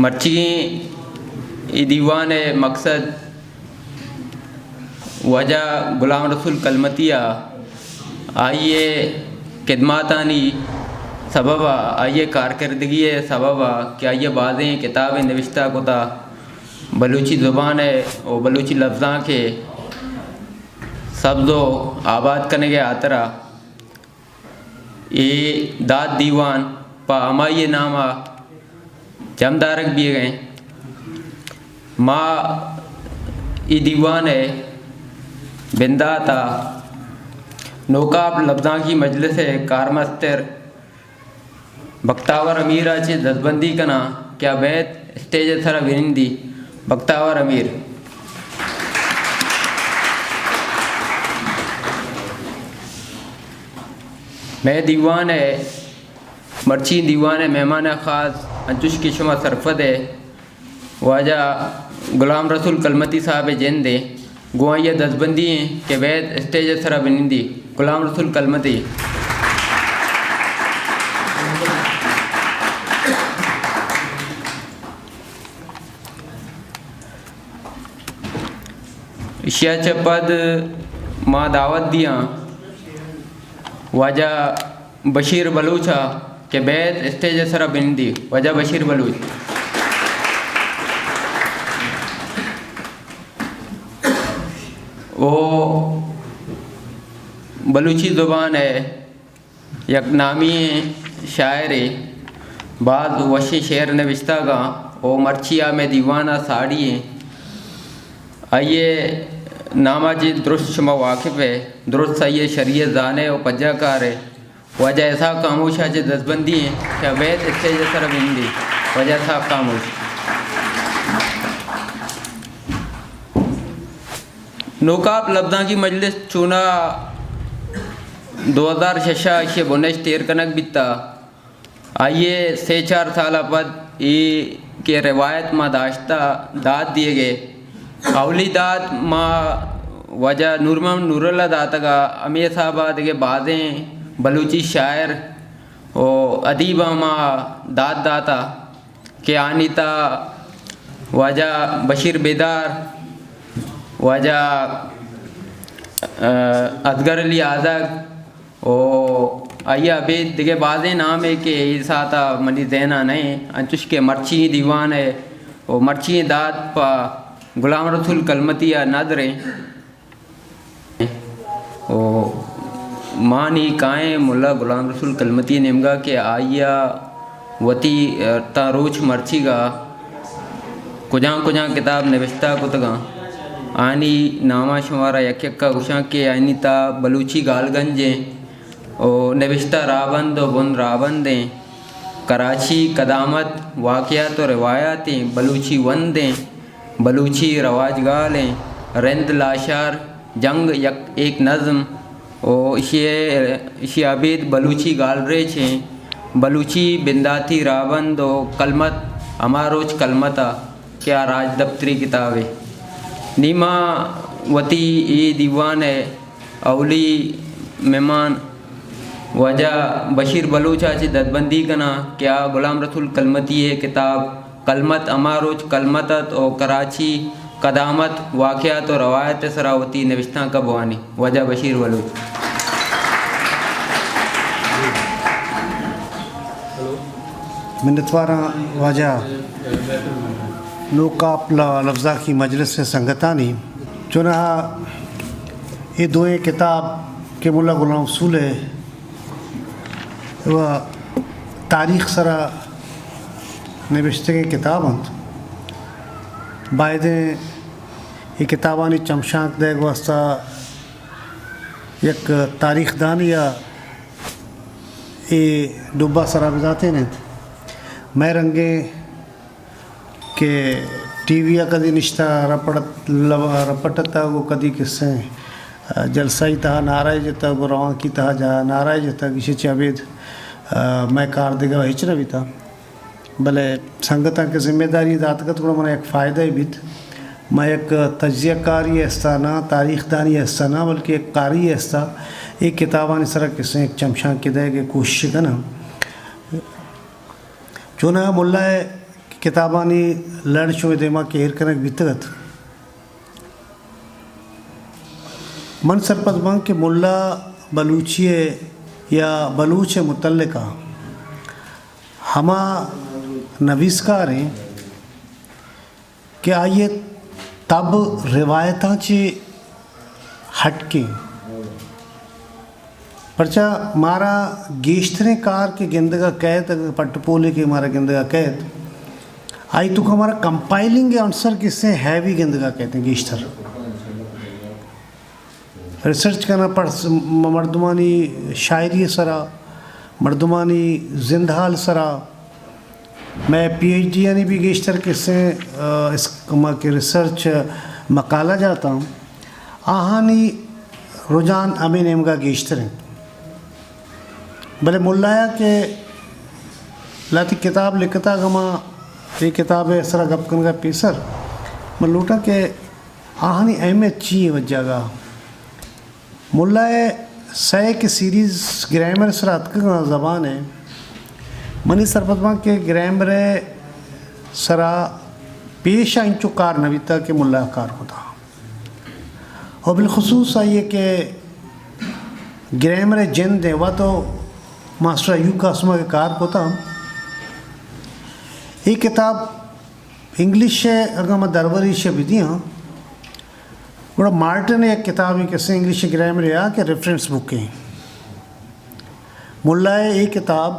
مرچیگیں اے دیوان ءِ مقصد واجہ غلام رسول کلمتی ءَ آئی ءِ خدماتانی سبب ءَ، آئی ءِ کارکردگی ءِ سبب ءَ کہ آئی ءَ بازیں کتابے نبشتہ کتہ بلوچی زبان ءِ و بلوچی لبزانک ءِ سبز و آباد کنگ ءِ ہاترا۔ اے داد دیوان پہ ہمائی ءِ نام ءَ جم دارگ بیگ ءَ اِنت۔ ما اے دیوان ءِ بندات ءَ نوکاپ لبزانکی مجلس ءِ کارمستر بختاور امیر ءَ چہ دزبندی کناں کہ آ بئیت اسٹیج ءِ سرا بنندی۔ بختاور امیر۔ مئے دیوان ءِ، مرچی دیوان ءِ مہمان خاص انچوش کہ شما سرپد ءَ واجہ غلام رسول کلمتی صاحب ءِ جند اِنت، گوں آئی ءَ دزبندی اِنت کہ بئیت اسٹیج ءِ سرا بنندی۔ غلام رسول کلمتی۔ ایشی ءَ چہ پد ما دعوت دیاں واجہ بشیر بلوچ ءَ کہ بئیت اسٹیج ءِ سرا بنندی۔ واجہ بشیر بلوچ۔ او بلوچی زبان ءِ یک نامی ئیں شاعرے، باز وشیں شعر نبشتہ گاں او مرچی آ مئے دیوان ءَ ساڑی ایں۔ آئی ءِ نام ءَ چہ درست شما واقف ئے، درست آئی ءِ شریعت زان ئے او پجاہ کار ئے۔ واجہ اسحاق خاموش ءَ چہ دزبندی ایں کہ بئیت اسٹیج ءِ سرا بنندی۔ واجہ اسحاق خاموش۔ نوکاپ لبزانکی مجلس چونا دو ہزار شش ءَ ایشی ءِ بنشت ایر کنگ بیتا۔ آئی ءَ سے چار سال ءَ پد اے کہ روایت ما داشتہ داد دیگ ءِ، اولی داد ما واجہ نور محمد نورل ءَ داتگ ءَ، ہمے حساب ءَ دگہ بازیں بلوچی شاعر و ادیباں ما داد داتہ کہ آنی تہا واجہ بشیر بیدار، واجہ، ءَ، اصغر علی آزگ و آئی ءَ ابید دگہ بازیں نامے کہ اے ساعت ءَ منی ذہن ءَ نہ ایں، انچوش کہ مرچی دیوان ءِ و مرچی داد پہ غلام رسول کلمتی ءَ ندر ایں۔ و ما نی کائیں ملا غلام رسول کلمتی ءِ نیمگا کہ آئی ءَ وتی، ءَ، تاں روچ مرچیگا کجام کجام کتاب نبشتہ کتگاں، آنی ناماں شمارا یک یکا گوشاں کہ آنی تہا بلوچی گالگنج ایں و نبشتہ راہبند و بن راہبند ایں، کراچی قدامت، واقعات و روایات ایں، بلوچی وند ایں، بلوچی رواج گال ایں، رند لاشار، جنگ یک ایک نظم و ایشی ءَ، ایشی ءَ ابید بلوچی گالریچ ایں، بلوچی بنداتی راہبند و کلمت ہما روچ کلمت ءَ کہ آ راجدپتری کتابے۔ نی ما وتی اے دیوان ءِ اولی مہمان واجہ بشیر بلوچ ءَ چہ دزبندی کناں کہ آ غلام رسول کلمتی ءِ کتاب کلمت ہما روچ کلمت ات و کراچی قدامت، واقعات و روایت ءِ سرا وتی نبشتانک ءَ بوانی۔ واجہ بشیر بلوچ۔ منتواراں واجہ نوکاپ ل-، لبزانکی مجلس ءِ سنگتانی۔ چوناہا اے دوئیں کتاب کہ ملا غلام رسول ءِ و تاریخ سرا نبشتگیں کتاب انت۔ بائدیں اے کتابانی چمشانک دئیگ واسطہ یک تاریخ دانے ءَ اے ڈبہ سرا بداتین انت۔ مئے رنگیں کہ ٹی وی ءَ کدی نشتہ رپڑت-، لو-، رپٹتگ و کدی کسیں، آ، جلسہ ئی تہا نعرہ ءَ جتگ و روانکی تہا جا نعرہ ءَ جتگ، ایشی چہ ابید، آ، مئے کار دگہ ہچ نہ بیتہ۔ بلے سنگتاں کہ ذمہ داری داتگ ات، گڑا منا یک فائدہ ئی بیت۔ ما یک تجزیہ کاری ءِ حصہ نہ، تاریخ دانی ءِ حصہ نہ، بلکہ یک قاری ءِ حصہ اے کتابانی سرا کسیں یک چمشانکے دئیگ ءِ کوشش کناں۔ چوناہا ملا ءِ کتابانی لڑ شمئے دیما کہ ایر کنگ بیتگ ات۔ من سرپد باں کہ ملا بلوچی ء یا بلوچ ء متعلقہ ہما نویسکار ایں کہ آئی ء تب روایتاں چہ ہٹکیں۔ پرچا مارا گیشتریں کار کہ گندگا کئیت، اگہ پٹ پولے کہ مارا گندگا کئیت، آئی توکا مارا کمپائلنگ عنصر کسے ہیوی گندگا کئیت گیشتر۔ ریسرچ کناں پڑس-، م-، مردمانی شاعری سرا، مردمانی زندحال سرا، مئے پی ایچ ڈی آنی بھی گیشتر کسے، آ، اس-، ما کہ ریسرچ مقالہ جاتاں، آہانی رجحان ہمے نیمگا گیشتر انت۔ بلے ملایا کہ لہتے کتاب لکھتا، گما اے کتاب ء سرا گپ کنگا پیسر من لوٹاں کہ آہانی اہمیت چی ایں وجہ گا؟ ملا ء سئے کہ سیریز گرائمر سرا اتکگاں زبان ء، منی سرپد باں کہ گرائمر ء سرا پیش ء انچو کار نہ بیتگ کہ ملا ء کار کتگ۔ و بالخصوص آئی ء کہ گرائمر ء جند ء وت و ماسٹر ایوب قاسم ء کہ کار کتگ، اے کتاب انگلش ء اگاں ما درور ایش ء بدیاں، گڑا مارٹن ء یک کتابے کسے انگلش ء گرائمر ء آ کہ ریفرنس بک ایں۔ ملا ء اے کتاب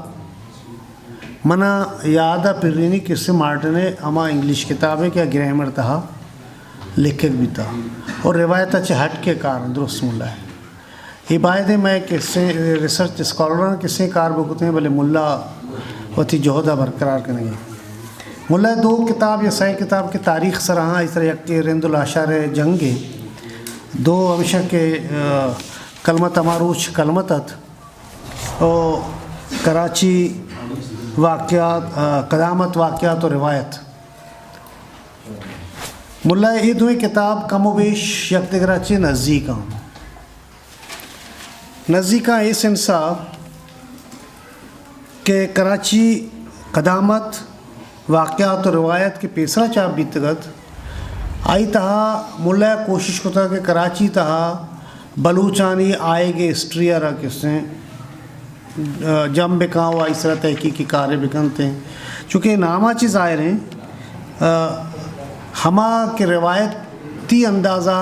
منا یاد ء پرینی کسے مارٹن ء ہما انگلش کتابے کہ گرائمر تہا لکھگ بیتا اور روایت ء چہ ہٹ کے کار درست ملا ء۔ اے باید ایں مئے کسے ریسرچ اسکالراں کسے کار بکتیں، بلے ملا وتی جہد ء برقرار کنگی۔ ملا ء دو کتاب یا سئے کتاب کہ تاریخ سرا ہاں، آئی سرا یک کہ رند الاشعار ء جنگ ایں، دو ہمیشہ کہ، آ، کلمت ہما روچ کلمت ات و کراچی واقعات، آ، قدامت واقعات و روایت۔ ملا ء اے دوئیں کتاب کم و بیش یک دگرا چہ نزیک آں۔ نزیکاں اے سنسا کہ کراچی قدامت، واقعات و روایت کہ پیسرا چاپ بیتگ ات، آئی تہا ملا ء کوشش کتگ کہ کراچی تہا بلوچانی آئیگ ء ہسٹری ء را کسیں، آ، جم بکاں و آئی سرا تحقیقی کارے بکنتیں۔ چونکہ ناما چی ظاہر ایں، آ، ہما کہ روایتی اندازہ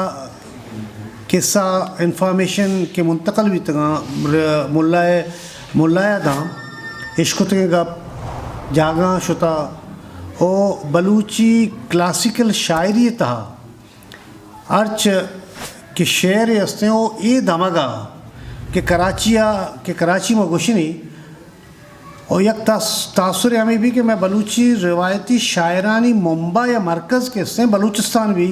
قصہ، انفارمیشن کہ منتقل بیتگاں، ر-، ملا ء، ملا ء داں اشکتگیں گپ جاگہاں شتا او بلوچی کلاسیکل شاعری ء تہا ہرچ کہ شعر استیں او اے دمگا کہ کراچی ء، کہ کراچی ما گوشنی، و یک تاس-، تاثر ہمے بی کہ مئے بلوچی روایتی شاعرانی منبع یا مرکز کہ استیں بلوچستان بی،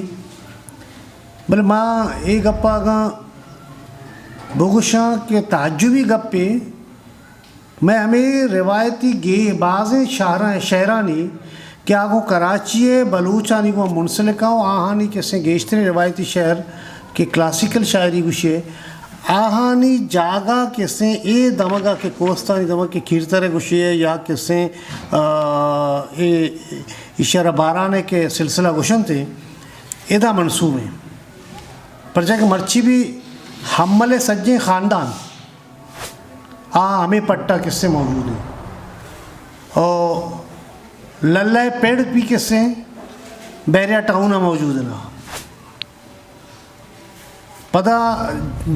بلے ما اے گپا اگاں بگوشاں کہ تعجبی گپے، مئے ہمے روایتی گے بازیں شہراں، شہرانی کہ آ گوں کراچی ء بلوچانی گوں منسلک آں و آہانی کہ استیں گیشتریں روایتی شہر کہ کلاسیکل شاعری گوشی ء، آہانی جاگہ کہ استیں اے دمگ ء کہ کوستانی دمگ کہ کیرتر ء گوشی ء یا کہ استیں، آ، اے، ایشی ء را باران ء کہ سلسلہ گوشنت ء ادا منسوب ایں۔ پرچا کہ مرچی بھی ہمل ء سجیں خاندان آ ہمے پٹ ء کسے موجود انت۔ او للہ ء پڑ بھی کسے بحریہ ٹاؤن ء موجود انت۔ پدا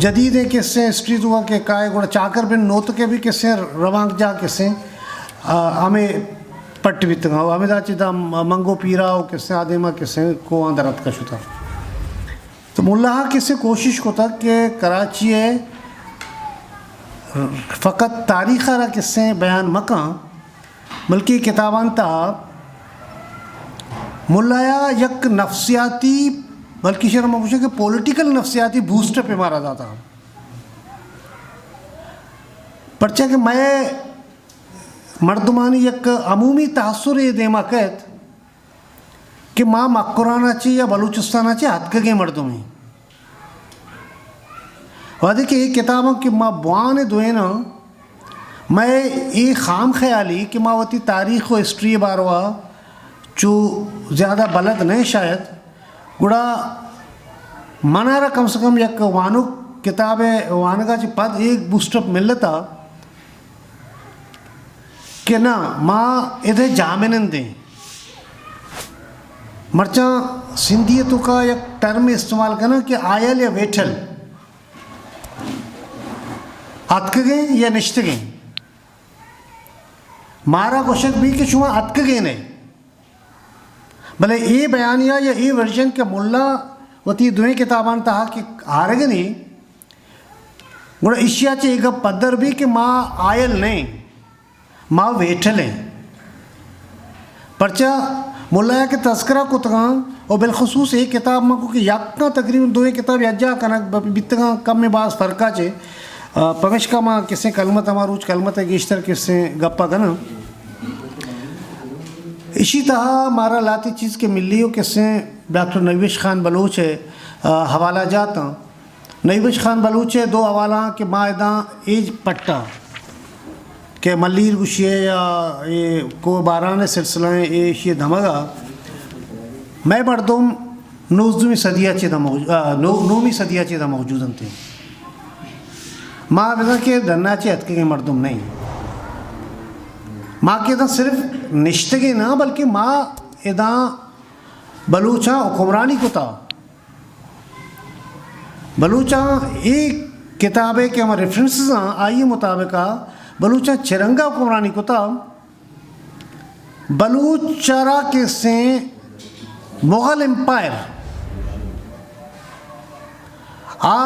جدیدیں کسے ہسٹری تو کہ کائے گڑا چاکر بن نوتک ء بھی کسے روانک جاہ کسے، آ، ہمے پٹ بیتگاں۔ او ہمے دا چہ دا منگو پیرا و کسے آدیما کسے کوہاں در اتکا شتا۔ تو ملا ء کسے کوشش کتگ کہ کراچی ء فقط تاریخ ء را کسے بیان مکاں، بلکہ کتابان تہا ملا ء یک نفسیاتی، بلکہ شر ما گوشاں کہ پولیٹیکل نفسیاتی بوسٹ اپ مارا داتا۔ پرچا کہ مئے مردمانی یک عمومی تاثر اے دیما کئیت کہ ما مکران ء چہ یا بلوچستان ء چہ اتکگیں مردمے۔ وہدے کہ اے کتاباں کہ ما بوان ء دوئیناں، مئے اے خام خیالی کہ ما وتی تاریخ و ہسٹری ء باروا چو زیادہ بلد نہ ایں شاید، گڑا منارا کم سے کم یک وانوک کتاب ءِ وانگا چہ پد ایک بوسٹ اپ ملتا کہ نہ، ما ادے جامنندیں۔ مرچاں سندھی ءِ توکا یک ٹرم استعمال کناں کہ آیل یا ویٹھل، اتکگیں یا نشتگیں۔ مارا گوشگ بی کہ شما اتکگیں ئے۔ بلے اے بیانیہ یا اے ورژن کہ ملا وتی دوئیں کتابان تہا کہ آرگنی، گڑا ایشیا چہ اے گپ پدر بی کہ ما آیل نہ ایں، ما ویٹھل ایں۔ پرچا ملایا کہ تذکرہ کتگاں، و بالخصوص اے کتاب ما کو کہ یکاں تقریباً دوئیں کتاب یکجاہ کنگ ب-، بیتگاں، کم باز فرقا چہ، آ، پمشکا ما کسیں کلمت، ہما روچ کلمت ءِ گیشتر کسیں گپا کناں۔ ایشی تہا مارا لہتے چیز کہ ملی و کسیں ڈاکٹر نویش خان بلوچ ءِ، آ، حوالہ جات آں۔ نویش خان بلوچ ءِ دو حوالہ آں کہ ما اداں اے پٹا کہ ملیر گوشی ءِ یا اے کوہ باران ءِ سلسلہ ءَ، اے ایشی ءِ دمگا مئے مردم نوزدہمی صدی ءَ چہ داں موج-، آ، نو-، نومی صدی ءَ چہ داں موجود انت۔ ما بزاں کہ ڈنا چہ اتکگیں مردم نہ ایں۔ ما کہ اداں صرف نشتگیں نہ، بلکہ ما اداں بلوچاں حکمرانی کتا۔ بلوچاں اے کتابے کہ ہما ریفرنسز آں، آئی مطابق آ بلوچاں چہ رنگا حکمرانی کتا۔ بلوچ چارا کسیں مغل امپائر آ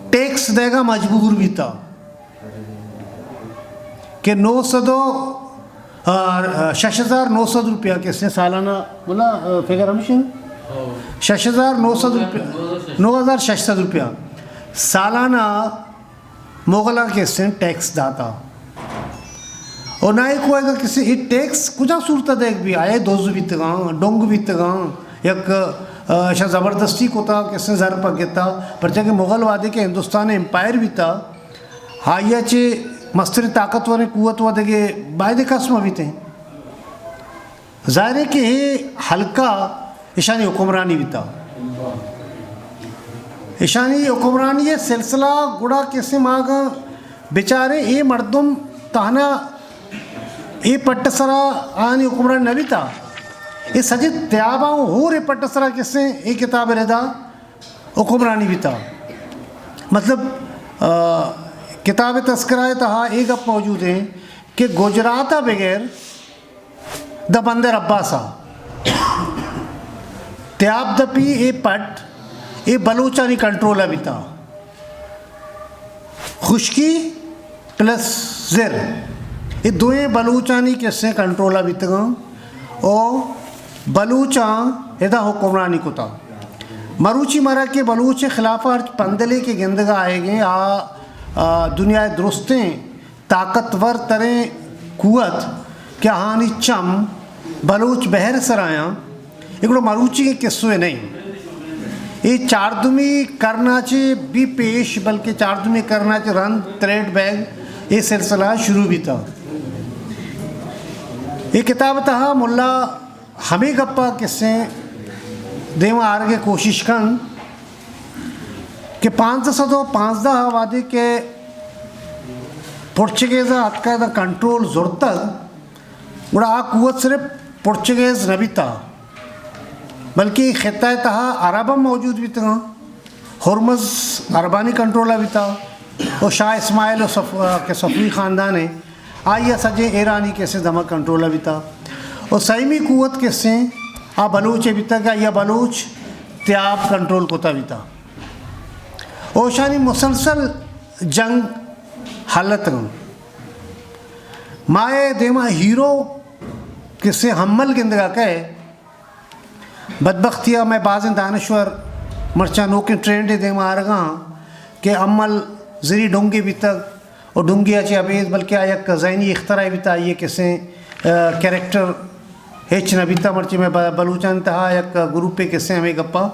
ٹیکس دیگا مجبور بیتا کہ نو سد و، آ، شش ہزار نو سد روپیہ کسیں سالانہ، ملا، آ، فگر ہمشن؟ شش ہزار نو سد روپیہ، نو ہزار شش سد روپیہ سالانہ مغلاں کسیں ٹیکس داتا۔ اور نہ ایک کوئی کسیں اے ٹیکس کجا صورت دیگ بی، آئے دوز بیتگاں، ڈونگ بیتگاں، یک، آ، شا زبردستی کتا کسیں زر پہ گتا، پرچہ کہ مغل وہدے کہ ہندوستان امپائر بیتا، آئی ءَ چہ مستریں طاقتوریں قوت و دگہ بائدیں کس مہ بیتیں۔ ظاہر ہے کہ اے حلقہ اشانی حکمرانی بیتا۔ اشانی حکمرانی ءِ سلسلہ گڑا کسے ماگاں بچاریں اے مردم تہنا اے پٹ سرا آنی حکمرانی نہ بیتا۔ اے سجے تیاباں و ہور اے پٹ سرا کسے اے کتاب ردا حکمرانی بیتا۔ مطلب، آ، کتاب تذکرہ ءِ تہا اے گپ موجود ہیں کہ گجرات ءَ بغیر داں بندر عباس ءَ تیاب دپی اے پٹ اے بلوچانی کنٹرول ءَ بیتا۔ خشکی پلس زر، اے دوئیں بلوچانی کسے کنٹرول ءَ بیتگاں او بلوچاں ادا حکمرانی کتا۔ مروچی مارا کہ بلوچ خلاف ہرچ پندلے کہ گندگا آئیگیں آ، آ، دنیا درستیں طاقتور تریں قوت کہ آہانی چم بلوچ بحر سرایاں، اے گڑا مروچی کے قصے نہیں۔ اے چاردمی کرنا چے بی پیش، بلکہ چاردمی کرنا چے رند تریڈ بیگ اے سلسلہ شروع بیتا۔ اے کتاب تہا ملا ہمے گپا کسے دیما آرگے کوشش کن کہ پانزدہ سد و پانزدہ ءَ وہدے کہ پرچگیزاں اتکا دا کنٹرول زرتگ، گڑا آ قوت صرف پرچگیز نہ بیتا، بلکہ اے خطہ ءِ تہا عرب ہم موجود بیتگاں۔ ہرمز عربانی کنٹرول ءَ بیتا و شاہ اسماعیل و صف-، کہ صفوی خاندان ہے، آئی ءَ سجیں ایرانی کسے دمگ کنٹرول ءَ بیتا۔ و سیمی قوت کسے آ بلوچ ءِ بیتا کہ آئی ءَ بلوچ تیاب کنٹرول کتا بیتا۔ اوشانی مسلسل جنگ ہلتگاں۔ مائے دیما ہیرو کسے حمل گندگا کئے۔ بدبختی ءَ مئے بازیں دانشور مرچاں نوکیں ٹرینڈے دیما آرگاں کہ حمل زری ڈونگے بیتگ و ڈونگے ءَ چہ ابید بلکہ آ یک ذہنی اختراعے بیتا، آئی ءِ کسے، آ، کریکٹر ہچ نہ بیتا۔ مرچی مئے ب-، بلوچانی تہا یک گروپے کسے ہمے گپا،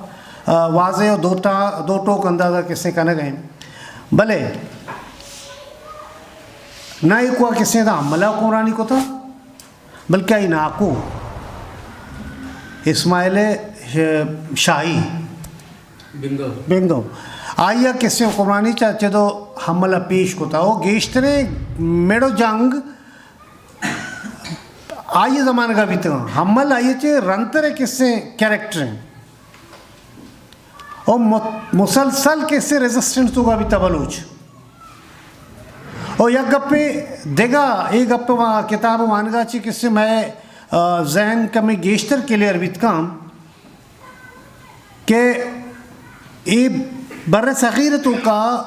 آ، واضح و دو ٹا-، دو ٹوک اندازہ کسے کنگ ءَ ایں۔ بلے نہ ایکوا کسے دا حملہ حکمرانی کتا، بلکہ آئی ناکو اسماعیل ش-، شاہی۔ بندو۔ بندو۔ آئی ءَ کسیں حکمرانی چہ چدو حمل ءَ پیش کتا۔ او گیشتریں مڑ و جنگ آئی زمانگ ءَ بیتگاں۔ حمل آئی چہ رندتر کسیں کریکٹر ہیں۔ او م-، مسلسل کسیں ریزسٹنس توکا بیتا بلوچ۔ او یک گپے دگہ، اے گپ ما کتاب وانگا چی کسیں مئے، آ، ذہن کمے گیشتر کلیئر بیت کن کہ اے بر صغیر توکا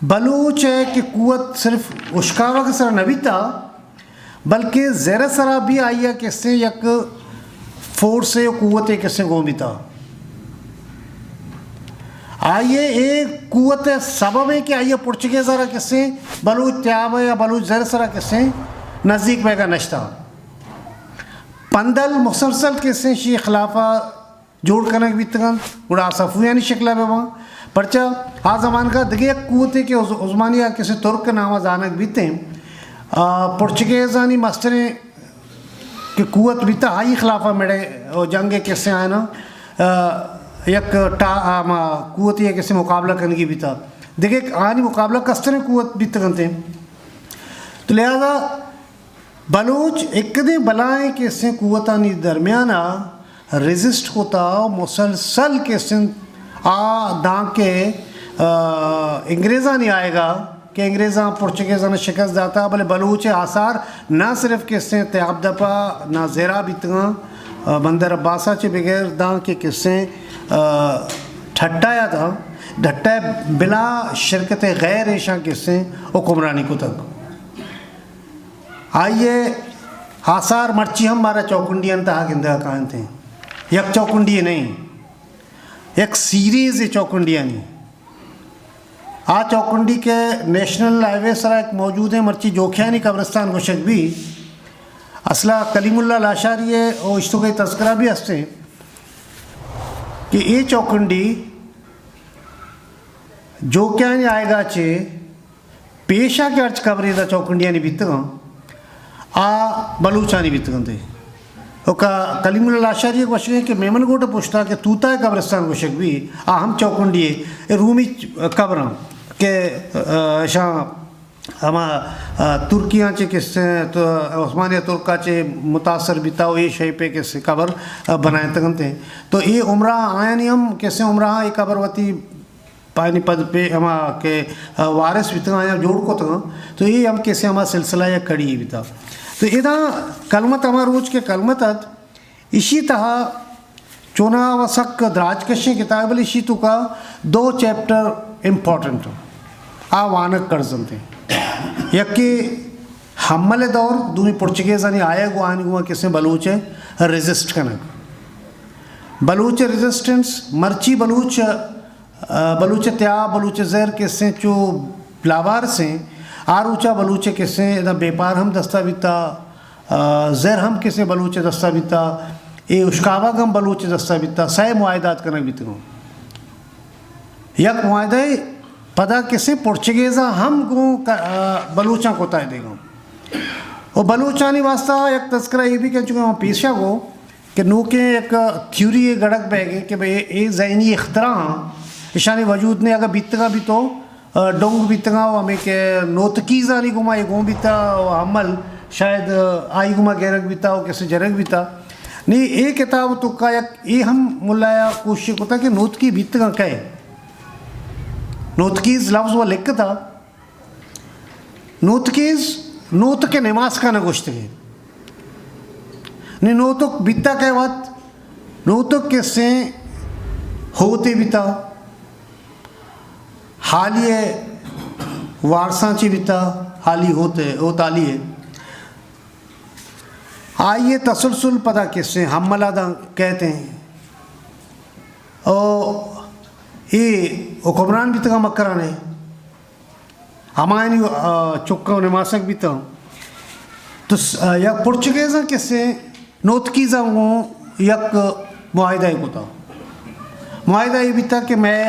بلوچ ہے کہ قوت صرف اشکاوگ سرا نہ بیتا، بلکہ زر سرا بھی آئی ءَ کسیں یک فورس و قوت کسیں گون بیتا۔ آئی ءِ اے قوت سبب ہے کہ آئی ءَ پرچگیز را کسیں بلوچ تیاب یا بلوچ زر سرا کسیں نزدیک بیگا نشتا۔ پندل مسلسل کسیں شی خلافا جوڑ کنگ بیتگ انت، گڑا آ صفویانی شکل ءَ بہ باں۔ پرچا آ زمانگ ءَ دگہ یک قوتے کہ عث-، عثمانی ءَ کسے ترک نام ءَ زانگ بیتیں، آ، پرچگیزانی مستریں کہ قوت بیتا، آئی خلاف ءَ مڑے و جنگ ءَ کسے آیانا، آ، یک ٹا-، آ، ما قوتے ءَ کسے مقابلہ کنگی بیتا۔ دگہ آنی مقابلہ کستریں قوت بیتگ انت۔ تو لہذا بلوچ ایک دیں بلائیں کسیں قوتانی درمیان ءَ ریزسٹ کتا، مسلسل کسیں آ دانکہ، آ، انگریزانی آئیگا کہ انگریزاں پرچگیزاں شکست داتا، بلے بلوچ آثار نہ صرف کسیں تیاب دپا نہ زیرا بیتگاں، آ، بندر عباسا چہ بغیر دانکہ کسیں، آ، ٹھٹا یا داں، ٹھٹا بلا شرکت غیر ایشاں کسیں حکمرانی کتگ۔ آئی ءِ آثار مرچی ہم مارا چوکنڈیانی تہا گندگ ءَ کاینت۔ یک چوکنڈی نہیں، یک سیریز چوکنڈیانی۔ آ چوکنڈی کہ نیشنل ہائی وے سرا یک موجود ہیں، مرچی جوکھیانی قبرستان گوشگ بی۔ اصلا کلیم اللہ لاشاری ءِ او اشتوکے تذکرہ بھی ہستے کہ اے چوکنڈی جوکیانی آئیگا چے پیشا کہ ہرچ قبرے دا چوکنڈیانی بیتگاں، آ بلوچانی بیتگاں تے۔ او کا کلیم اللہ لاشاری گوشگے کہ میمن گوٹ پشتا کہ توتا قبرستان گوشگ بی، آ ہم چوکنڈی ہے، اے رومی قبراں کہ، آ، شاں ہما، آ، ترکیاں چے کسے تو عثمانیہ ترکا چے متاثر بیتا و اے شے پہ کسے قبر، آ، بنائیں تگنتے۔ تو اے عمرہ آیانی ہم کسے عمرہ اے قبر وتی پانی پد پہ ہما کہ، آ، وارث بیتگاں یا جوڑ کتگاں، تو اے ہم کسے ہما سلسلہ یا کڑی بیتا۔ تو ادا کلمت ہما روچ کہ کلمت ات، اشی تہا چونا و سک دراج کشیں کتاب، بلے اشی توکا دو چیپٹر امپورٹنٹ آ وانگ کرزنت۔ یکے حمل دور، دومی پرچگیزانی آیگ و آنی گوما کسے بلوچ ریزسٹ کنگ۔ بلوچ ریزسٹنس، مرچی بلوچ آ، بلوچ تیاب، بلوچ زر کسیں چو لاوارسیں، آ روچا بلوچ کسیں ادا بیپار ہم دستا بیتا، آ، زر ہم کسیں بلوچ دستا بیتا، اے اشکاوگ ہم بلوچ دستا بیتا، سئے معاہدات کنگ بیتگوں۔ یک معاہدہ پدا کسیں پرچگیزاں ہم گوں ک-، آ، بلوچاں کوتاہ دیگوں۔ و بلوچانی واسطہ یک تذکرہ اے بھی کہ چونکہ ہم پیشہ گو، کہ نوکیں یک تھیوری ءِ گڑگ بیگ ءَ کہ بھئی اے ذہنی اختراع آں، اشانی وجود نے اگاں بیتگاں بی تو، آ، ڈونگ بیتگاں و ہمیں کہ نوتکیزانی گوما اے گون بیتا و حمل شاید، آ، آئی گوما گرگ بیتا و کسے جرگ بیتا۔ نی اے کتاب توکا یک اے ہم ملایا کوشش کتا کہ نوتکی بیتگاں کئے۔ نوتکیز لفظ و لکھتا، نوتکیز، نوتک ءِ نماسکان ءَ گوشتگ ئے۔ نی نوتک بیتا کئے وت، نوتک کسیں ہوتے بیتا، حالی ءِ وارساں چی بیتا، حالی ہوتے، ہوت حالی ءِ۔ آئی ءِ تسلسل پدا کسیں حملہ داں کئیت ایں۔ او اے حکمران بیتگاں مکران ءِ۔ ہمایانی، آ، چکاں نماسگ بیتاں۔ تو س-، آ، یک پرچگیزاں کسے نوتکیزاں گوں یک معاہدہ ئے کتا۔ معاہدہ اے بیتا کہ مئے،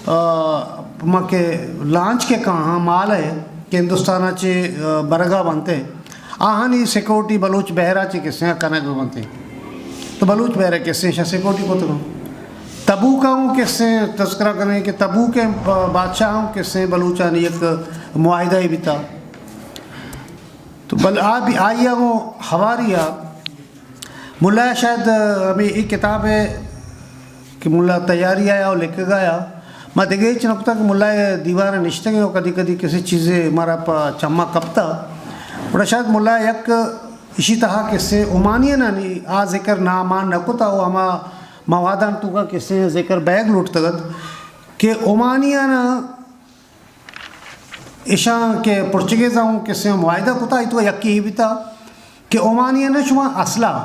آ، ما کہ لانچ کہ کاہاں مال ءِ کہ ہندوستان ءَ چے، آ، برگا بنت ئے، آہانی سیکورٹی بلوچ بحر ءَ چہ کسے ءَ کنگ بہ بنت۔ تو بلوچ بحر ءِ کسے شہ سیکورٹی کتگ۔ تبوک ءَ ہوں کسے تذکرہ کنیں کہ تبوک ءِ با-، بادشاہ ہوں کسے بلوچانی یک معاہدہ ئے بیتا۔ تو بل آ بھی آئی ءَ گوں ہواری ءَ ملا ءَ شاید ہمے اے کتاب ءَ کہ ملا تیاری آیا و لکھگا یا ما دگہ ہچ نہ کتا کہ ملا ءِ دیوان ءَ نشتگیں و کدی کدی کسی چیزے مارا پہ چما کپتا۔ گڑا شاید ملا ءَ یک اشی تہا کسے عمانیانانی آ ذکر نامان نہ کتا و ہما موادان توکا کسے ذکر بیگ لوٹتگت کہ عمانیاناں اشاں کہ پرچگیزاں ہوں کسے معاہدہ کتا، ای تو یکی ای بیتا کہ عمانیانا شما اسلحہ،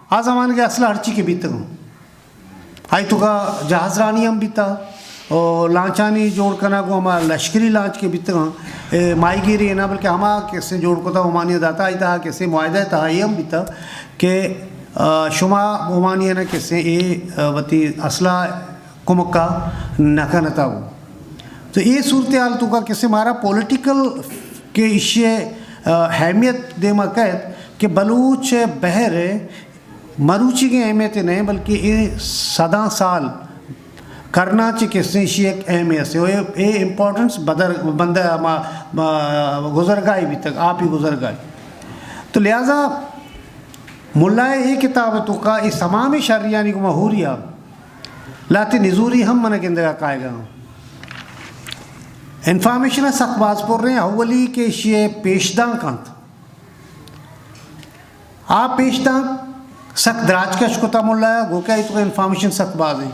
آ زمانگے اسلحہ ہرچی کہ بیتگ، آئی توکا جہاز رانی ہم بیتا، و لانچانی جوڑ کنگ و ہما لشکری لانچ کہ بیتگاں، اے ماہیگیری نا، بلکہ ہما کسے جوڑ کتا عمانیا داتا، آئی تہا کسے معاہدہ تہا اے ہم بیتا کہ، آ، شما عمانیانا کسے اے، آ، وتی اسلحہ کمکا نہ کنتا ہو۔ تو اے صورتحال توکا کسے مارا پولیٹیکل کہ ایشی ءِ، آ، اہمیت دیما کئیت کہ بلوچ بحر ءِ مروچیگیں اہمیت نہ، بلکہ اے صداں سال کرنا چہ کسے ایشی یک اہمیت سے۔ اے، اے امپورٹنس بدر، بندہ ما، ما گزرگاہی بیتگ، آپی گزرگاہی۔ تو لہذا ملا ءِ اے کتاب توکا اے تمام شریانی گوما ہوری ءَ لہتے نزوری ہم من گندگا کائیگا۔ انفارمیشن سک باز پر ہیں، اولی کہ ایشی پیشدانک انت۔ آ پیشدانک سک دراج کش کتا ملا ءَ، گوکہ ای تو انفارمیشن سک باز ہیں۔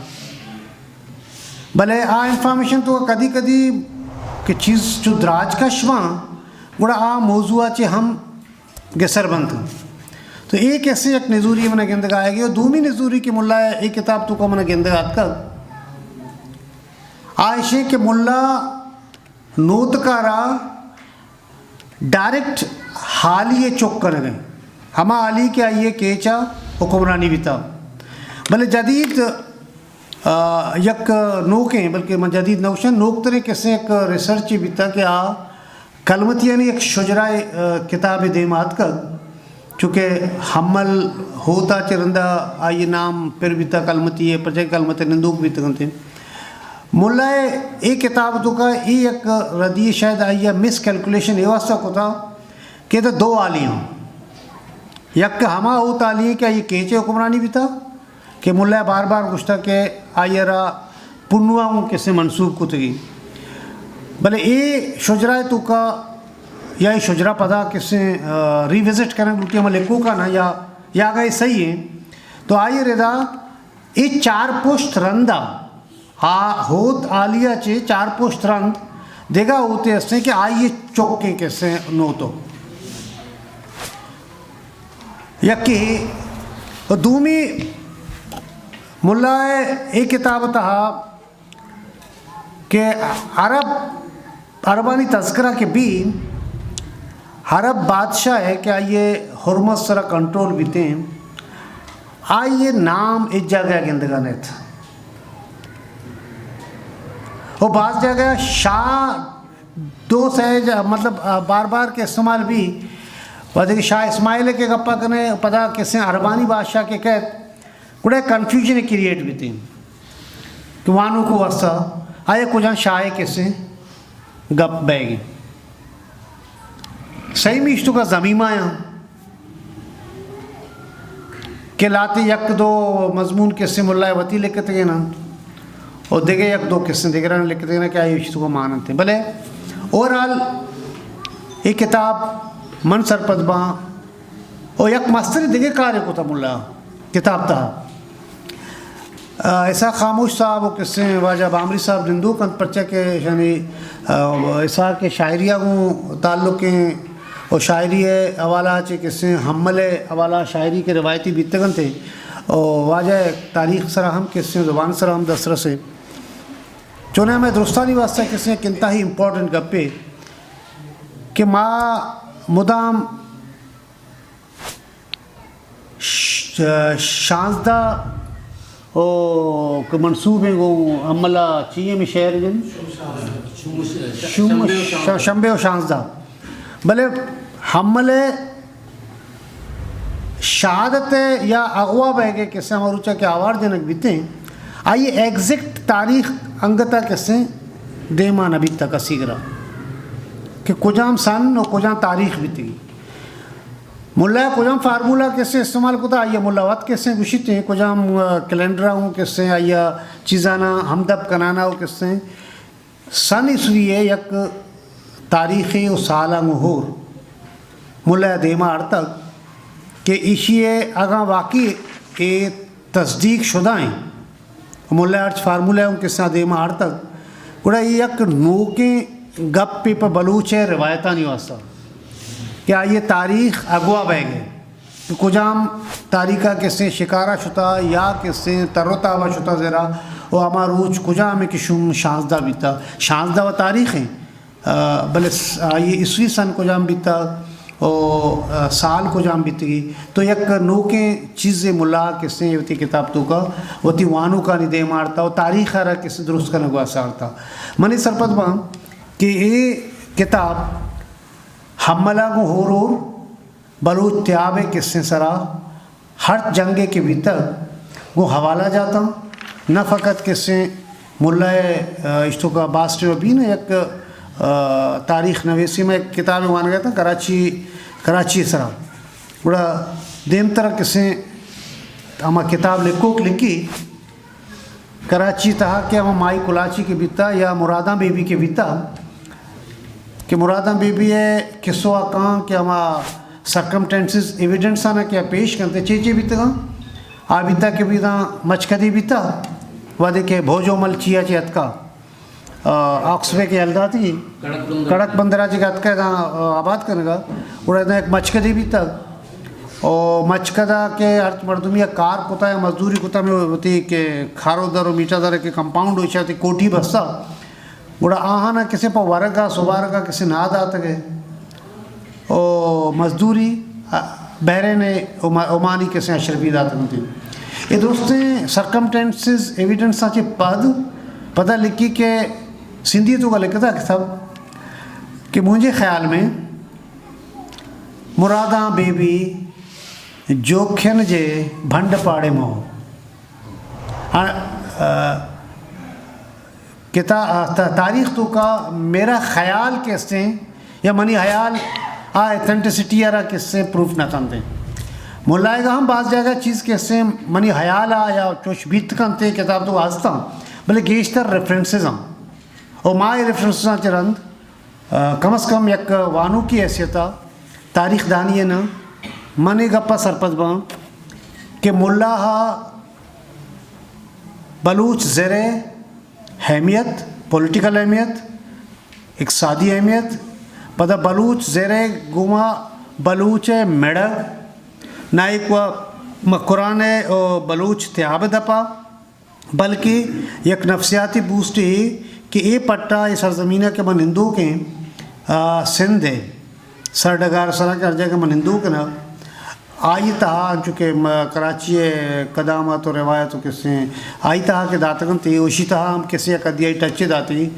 بلے آ انفارمیشن تو کدی کدی کہ چیز چو دراج کش باں، گڑا آ موضوع چے ہم گسر بنت۔ تو اے کسے یک نزوری من گندگا آئیگی۔ و دومی نزوری کہ ملا ءِ اے کتاب توکا من گندگا اتکگ، آ ایشیں کہ ملا نوتکارا ڈائریکٹ حالی ءَ چک کنگ ءَ، ہما حالی کہ آئی ءِ کیچ ءَ حکمرانی بیتا۔ بلے جدید، آ، یک نوکیں، بلکہ من جدید نہ گوشاں، نوکتریں کسے یک ریسرچ بیتا کہ آ کلمتیانی یک شجرہ ءِ، آ، کتابے دیما اتکگ، چونکہ حمل ہوتا چہ رندا آئی نام پر بیتا کلمتی ءِ، پرچہ کلمت نندوک بیتگ انت۔ ملا ءِ اے کتاب توکا اے یک ردی شاید آئی ءَ مس کیلکولیشن اے واسطہ کتا کہ ادا دو حالی ہاں، یک ہما ہوت حالی کہ آئی کیچ ءِ حکمرانی بیتا، کہ ملا ءَ بار بار گوشتا کہ آئی ءَ را پنوا اوں کسے منسوب کتگی۔ بلے اے شجرہ ءِ توکا یا اے شجرہ پدا کسے، آ، ری وزٹ کنگ لوٹی ہما لکھوکا نا یا، یا اگاں اے صحیح ہیں تو آئی ءِ ردا اے چار پشت رندا آ ہوت حالی ءَ چے چار پشت رند دگہ ہوتے ہستیں کہ آئی ءِ چکیں کسے نوتو۔ یکے و دومی ملا ءِ اے کتاب تہا کہ عرب، عربانی تذکرہ کہ بی، عرب بادشاہ ءِ کہ آئی ءِ حرمت سرا کنٹرول بیتیں، آئی ءِ نام ہچ جاگہ گندگا نیت۔ و باز جاگہ شاہ دو سہ جا-، مطلب، آ، بار بار کہ استعمال بی، وہدے کہ شاہ اسماعیل ءِ کہ گپا کنے، پدا کسے عربانی بادشاہ کہ کئیت، گڑا کنفیوژن کریئیٹ بیتیں کہ وانوکو واسطہ آیا کجام شاہ ءِ کسے گپ بیگیں۔ سیمی اشتوکا زمیمایاں کہ لہتے یک دو مضمون کسے ملا ءِ وتی لکھتگین انت و دگہ یک دو کسے دگران لکھتگین کہ آئی اشتوکا مان انت۔ بلے اوورآل اے کتاب من سرپد باں و یک مستریں دگہ کارے کتا ملا کتاب تہا۔ آ، اسحاق خاموش صاحب و کسیں واجہ بامری صاحب نندوک انت، پرچہ کہ ایشانی، آ، اسحاق ءِ شاعری ءَ گوں تعلق ایں و شاعری ءِ حوالہ چہ کسیں حمل ءِ حوالہ شاعری کہ روایتی بیتگ انت و واجہ ءِ تاریخ سرا ہم کسیں زبان سرا ہم دسترس ایں۔ چونیں ہمے درستانی واسطہ کسیں یک انتہائی امپورٹنٹ گپے کہ ما مدام ش-، شانزدہ او کہ منسوب ایں گوں حمل ءَ چی ہمے شعر جن؟ شوم-، ش-، شمبے و شانزدہ۔ بلے حمل ءِ شہادت ءِ یا اغوا بئیگ ءِ کسہ ہما روچا کہ آوار جنگ بیتیں، آئی ءِ ایگزیکٹ تاریخ انگتا کسیں دیما نہ بیتا کسی گرا کہ کجام سن و کجام تاریخ بیتگی۔ ملا ءَ کجام فارمولا کسیں استعمال کتا، آئی ءَ ملا وت کسیں گوشیتیں، کجام، آ، کیلنڈر ءَ ہوں کسیں، آئی ءَ چیزانا ہمدپ کنانا و کسیں۔ سن عیسوی ءِ یک تاریخے و سالاں گوں ہور ملا ءَ دیما آرتگ کہ ایشی ءَ اگاں واقعی اے تصدیق شدہ ایں، ملا ءَ ہرچ فارمولہ اوں کساں دیما آرتگ، گڑا اے یک نوکیں گپے پہ بلوچ ءِ روایتانی واسطہ کہ آئی ءِ تاریخ اگوا بئیگ ءَ۔ کہ کجام تاریخ ءَ کسیں شکار ءَ شتا یا کسیں تر و تاب ءَ شتا زرا، و ہما روچ کجام کہ شوم شانزدہ بیتا، شانزدہ و تاریخ ایں، آ، بلے س-، آئی عیسوی سن کجام بیتا و، آ، سال کجام بیتگی، تو یک نوکیں چیزے ملا کسیں وتی کتاب توکا وتی وانوکانی دیما آرتا و تاریخ ءَ را کسیں درست کنگ واسطہ آرتا۔ منی سرپد باں کہ اے کتاب حملہ گوں ہور ہور بلوچ تیاب ءِ کسیں سرا ہر جنگے کہ بیتگ گوں حوالہ جاتاں، نہ فقط کسیں ملا ءِ، آ، اشتوکا باسٹے و بین یک، آ، تاریخ نویسی، میں یک کتاب وانگا تھا کراچی، کراچی سرا۔ گڑا دیمترا کسیں ہما کتاب لکھوک لکھی، کراچی تہا کہ ہما مائی کلاچی کہ بیتا یا مراداں بی بی کہ بیتا، کہ مراداں بی بی ءِ کسو ءَ کاں کہ ہما سرکمٹنسز ایویڈنس آنا کہ پیش کنتے چے چے بیتگاں، آ بیتا کہ بیتاں مچکدی بیتا، وہدے کہ بھوجو ملچی ءَ چے اتکا، آ، آکسفے کہ یلداتی کڑک بندر۔ کڑک بندرا چے اتکا داں، آ، آباد کنگا، گڑا داں یک مچکدی بیتا۔ او مچکدا کہ ہرچ مردمی ءَ کار کتا یا مزدوری کتا، میں وتی کہ کھارو در و میٹا در کہ کمپاؤنڈ ہوشا تی کوٹی بستا۔ گڑا آہانا کسے پہ ورگا سبارگا کسے نہ داتگے۔ او مزدوری، آ، بحرین اوما-، اومانی کسے اشرفی داتگ انت۔ اے درستیں سرکمٹنسز ایویڈنس آ چے پد پدا لکھی کہ سندھی توکا لکھتا کتاب کہ مجھے خیال میں مراداں بی بی جوکھن جے بھنڈ پاڑے مو۔ آ، آ، کتا-، آ، تا-، تاریخ توکا میرا خیال کسیں یا منی خیال آ اتھنٹسٹی ءَ را کسیں پروف نہ کنتے۔ ملائیگا ہم باز جاگہ چیز کسیں منی خیال آ یا چوش بیت کنتے کتاب توکا ہستاں، بلے گیشتر ریفرنسز ہاں۔ او ما اے ریفرنسز آں چہ رند، آ، کم از کم یک وانوکی حیثیت ءَ، تاریخ دانی ءَ نہ، من اے گپ ءَ سرپد باں کہ ملا ءَ بلوچ زر ءِ اہمیت، پولیٹیکل اہمیت، اقتصادی اہمیت، پدا بلوچ زر ءِ گوما بلوچ ءِ مڑگ، نہ ایک و مکران ءِ او بلوچ تیاب ءِ دپا، بلکہ یک نفسیاتی بوسٹ اے کہ اے پٹ ءَ، اے سرزمین ءَ کہ ما نندوک ایں، آ، سندھ ءِ سرڈگار سرا کہ ہر جاگہ ما نندوک ایں نا، آئی تہا انچو کہ ما کراچی ءِ قدامت و روایت و کسیں آئی تہا کہ داتگ انت، اے اوشی تہا ہم کسے یک ادی آئی ٹچ داتی۔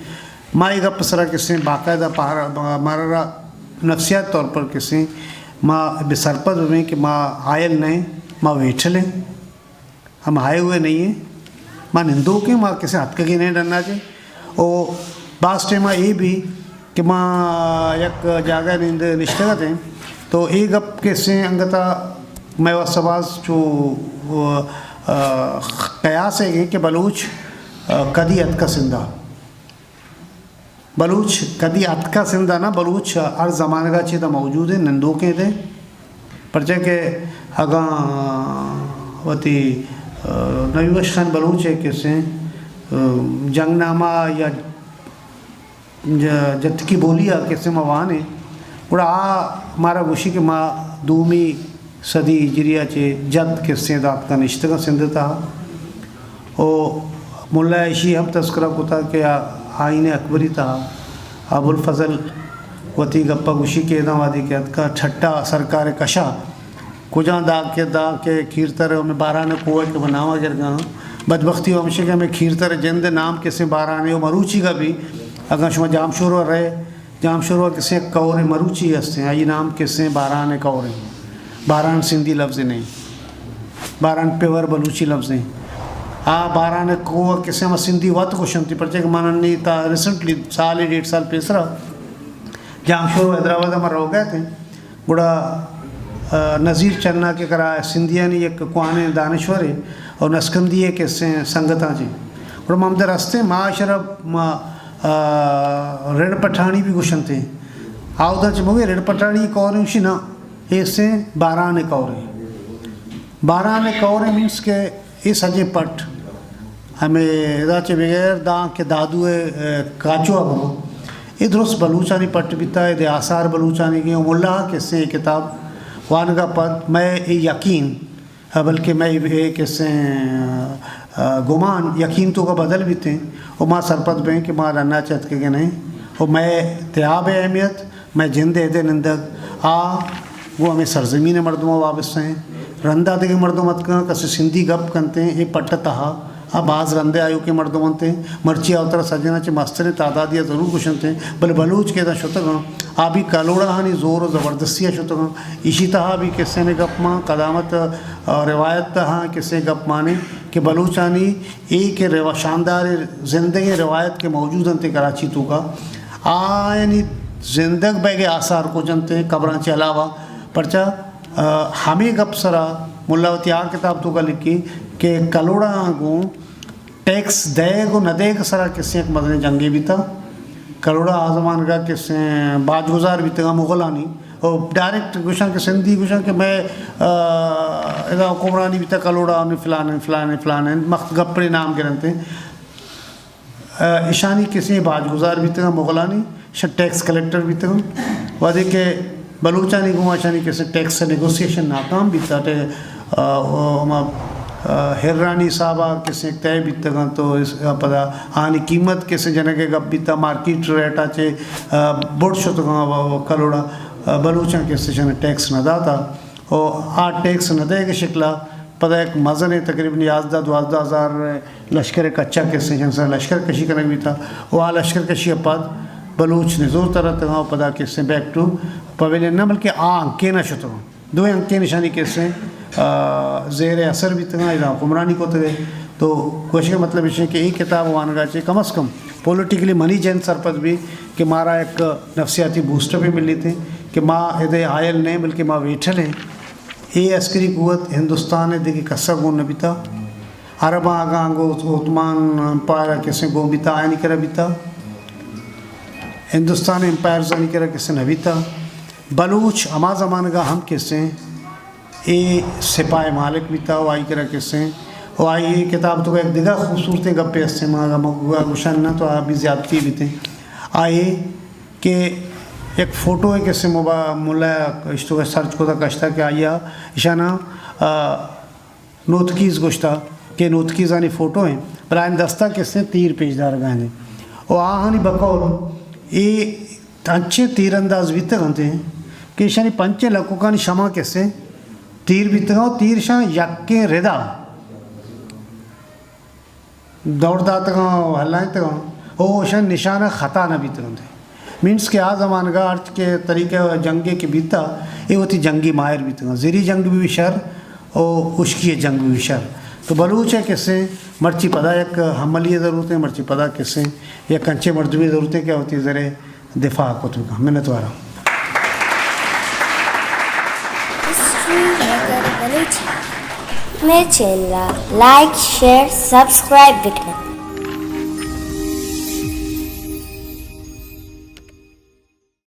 ما اے گپ سرا کسیں باقاعدہ پہر-، مارا نفسیات طور پر کسیں ما بے سرپد بیں کہ ما حائل نہ ایں، ما ویٹھل ایں۔ ہم آئے ہوئے نہیں ہیں، ما نندوک ایں، ما کسے اتکگی نہیں ڈنا چے۔ او باز ٹائم اے بھی کہ ما یک جاگہ نند نشتگ اتیں، تو اے گپ کسیں انگتا مئے واسطہ باز چو، آ، قیاس ہے کہ بلوچ، آ، کدی اتکا سندھا۔ بلوچ کدی اتکا سندھ ءَ نہ، بلوچ ہر زمانگ ءَ چہ دا موجود ایں، نندوکیں دے۔ پرچہ کہ اگاں وتی، آ، نبی بخش خان بلوچ ءِ کسیں، آ، جنگ نامہ یا ج-، جتکی بولی ءَ کسیں ما وان ایں، گڑا آ مارا گوشی کہ ما دومی صدی ہجری ءَ چہ جد کسیں داتکا نشتگاں سندھ ءِ تہا۔ او ملا ءَ ایشی ہم تذکرہ کتا کہ آ-، آئین اکبری تہا ابوالفضل وتی گپا گوشی کہ ادا وہدے کہ اتکا ٹھٹا سرکار کشا کجا دا کہ، دا کہ کھیرتر ہمیں باران کوہ کہ ناما گرگا۔ بدبختی ہمشہ کہ ہمیں کھیرتر جند نام کسیں باران ہے، او مروچی کا بھی اگاں شما جامشوروا رہے، جامشوروا کسیں کور مروچی ہستیں، آئی نام کسیں باران کور ہیں۔ باران سندھی لفظے نہ ایں، باران پیور بلوچی لفظے۔ آ باران ءِ کوہ ءَ کسے ہما سندھی وت گوشنتی، پرچہ کہ من انی تا ریسنٹلی سالے ڈیڑھ سال پیسرا جامشور ءُ حیدرآباد ءَ ما روگ ءَ اتیں، گڑا، آ، نذیر چنا کہ کرا سندھیانی یک کوہنیں دانشورے اور نسکندی ءِ کسے سنگتاں چے۔ گڑا ما ہمدا رستیں، ما شرا، ما، آ، رڑ پٹھانی بھی گوشنتے۔ آودا چے مگے رڑ پٹھانی کور ایں، اشی نہ، اے سے باران کور ایں۔ باران کور ایں مینس کہ اے سجیں پٹ ہمے ادا چہ بغیر داں کہ دادو ءِ، اے، کاچو ءَ برو، اے درست بلوچانی پٹ بیتا، اے دے آثار بلوچانی گے۔ ملا کسے اے کتاب وانگا پد مئے اے یقین، بلکہ مئے اے کسے، آ، گمان یقین توکا بدل بیتیں و ما سرپد بیں کہ ما ڈنا چہ اتکگیں و مئے تیاب ءِ اہمیت، مئے جند ءِ اد ءِ نندگ، آ گوں ہمے سرزمین ءِ مردماں وابستہ ایں۔ رندا دگہ مردم اتکاں، کسے سندھی گپ کنتیں، اے پٹ ءِ تہا آ باز رند ءِ آیوکیں مردم انتیں۔ مرچی آ وترا سجناں چہ مستریں تعدادے ءَ ضرور گوشنتیں، بلے بلوچ کہ ادا شتگاں، آ بھی کلوڑاہانی زور و زبردستی ءَ شتگاں۔ ایشی تہا بھی کسے نے گپ مان، قدامت، آ، روایت تہا کسے گپ مانے کہ بلوچانی اے کہ روا-، شاندار زندگیں روایت کہ موجود انت کراچی توکا، آیانی زندگ بیگ ءِ آثار کج انت قبراں چہ علاوہ۔ پرچا، آ، ہمے گپ سرا ملا وتی آ کتاب توکا لکھی کہ کلوڑاہاں گوں ٹیکس دئیگ و نہ دئیگ سرا کسے یک مزنیں جنگے بیتا۔ کلوڑا آ زمانگا کسے باجگزار بیتگاں مغلانی، او ڈائریکٹ گوشاں کہ سندھی گوشاں کہ مئے، آ، ادا حکمرانی بیتا کلوڑا آنی فلان فلان فلان مخت گپڑے نام گرنتے۔ آ، اشانی کسے باجگزار بیتگاں مغلانی، ش-، ٹیکس کلیکٹر بیتگاں۔ وہدے کہ بلوچانی گوں اشانی کسے ٹیکس نیگوسیشن ناکام بیتا، ٹے-، آ، او ہما، آ، ہرانی حسابا کسے طے بیتگاں تو اس، آ، پدا آنی قیمت کسے جنگ ءِ گپ بیتا، مارکیٹ ریٹا چے، آ، بڑ شتگاں و، و کلوڑا، آ، بلوچاں کسے شان ٹیکس نہ داتا۔ و آ ٹیکس نہ دئیگ ءِ شکلا پدا یک مزنیں تقریباً یازدہ دوازدہ ہزار لشکر ءِ کچا کسے شان سرا لشکر کشی کنگ بیتا و آ لشکر کشی ءَ پد بلوچ نزور تر اتگاں و پدا کسے بیک ٹو پویلین نہ بلکہ آ انکینا شتگاں۔ دوئیں انکین اشانی کسے، آ، زیر اثر بیتگاں، ادا حکمرانی کتگ ءَ۔ تو گوشگ ءِ مطلب ایش کہ اے کتاب وانگا چے کم از کم پولیٹیکلی منی جند سرپد بی کہ مارا یک نفسیاتی بوسٹ اپے ملیت کہ ما ادے آئل نہ ایں بلکہ ما ویٹل ایں۔ اے عسکری قوت ہندوستان ءِ دگہ کسا گون نہ بیتا۔ عرباں اگاں گوں عثمان امپائر ءَ کسے گون بیتا، آیانی کرا بیتا۔ ہندوستان امپائرز آنی کرا کسے نہ بیتا۔ بلوچ ہما زمانگا ہم کسے اے سپاہ مالک بیتا و آئی کرا کسے و آئی اے کتاب توکا یک دگہ خوبصورتیں گپے ہستیں، ما اگاں ما گوشان نہ تو آ بھی زیادتی بیتیں۔ آ اے کہ یک فوٹو ءَ کسے مبا-، ملا اشتوکا سرچ کتا کشتا کہ آئی ءَ اشانا، آ، نوتکیز گوشتا کہ نوتکیزانی فوٹو ایں، بلے آیانی دستا کسے تیر پیش دارگا ایں۔ و آہانی بقول اے انچیں تیر انداز بیتگ انت کہ ایشانی پنچیں لکوکانی شما کسے تیر بیتگاں و تیر شان یکیں ردا دور داتگاں و ہلائینتگاں و اشان نشانہ خطا نہ بیتگ انت۔ مینس کہ آ زمانگا ہرچ کہ طریقہ جنگے کہ بیتا، اے وتی جنگی ماہر بیتگاں۔ زری جنگ بھی شر و خشکی جنگ بھی شر۔ تو بلوچ ءَ کسے مرچی پدا یک حملی ضرورت ایں، مرچی پدا کسے یک انچیں مردمے ضرورت ایں کہ وتی زرے دفاع کت بکن۔ منتواراں۔ ہسٹری میکر بلوچی۔ مئے چینل ءَ لائک، شیئر، سبسکرائب بکن۔